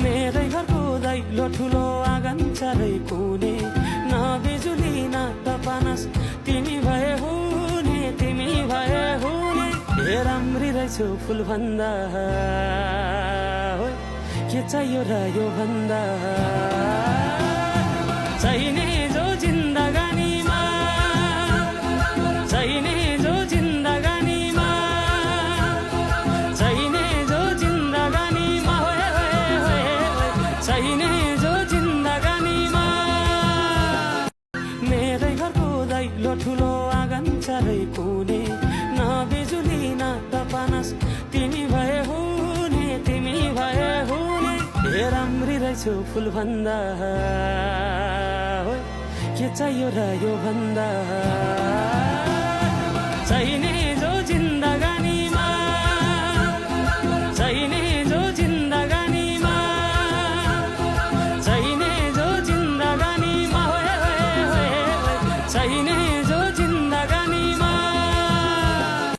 मेरै घरको दैलो ठुलो आँगन चारै कुने, न बिजुली न त पानस, तिमी भए हुने, तिमी भए हुने। हे राम्री रहेछु फुल भन्दा, के चाहियो र यो भन्दा, चाहिने जो जिन्दगानीमा, चाहिने जो जिन्दगानीमा, चाहिने जो जिन्दगानीमा, चाहिने जो जिन्दगानीमा। मेरै घरको दैलो ठुलो आँगन चारै कुने, न बिजुली न त पानस, तिमी भए हुने, तिमी भए हुने। हे राम्री रहेछु फुल भन्दा, के चाहियो र यो भन्दा, चाहिने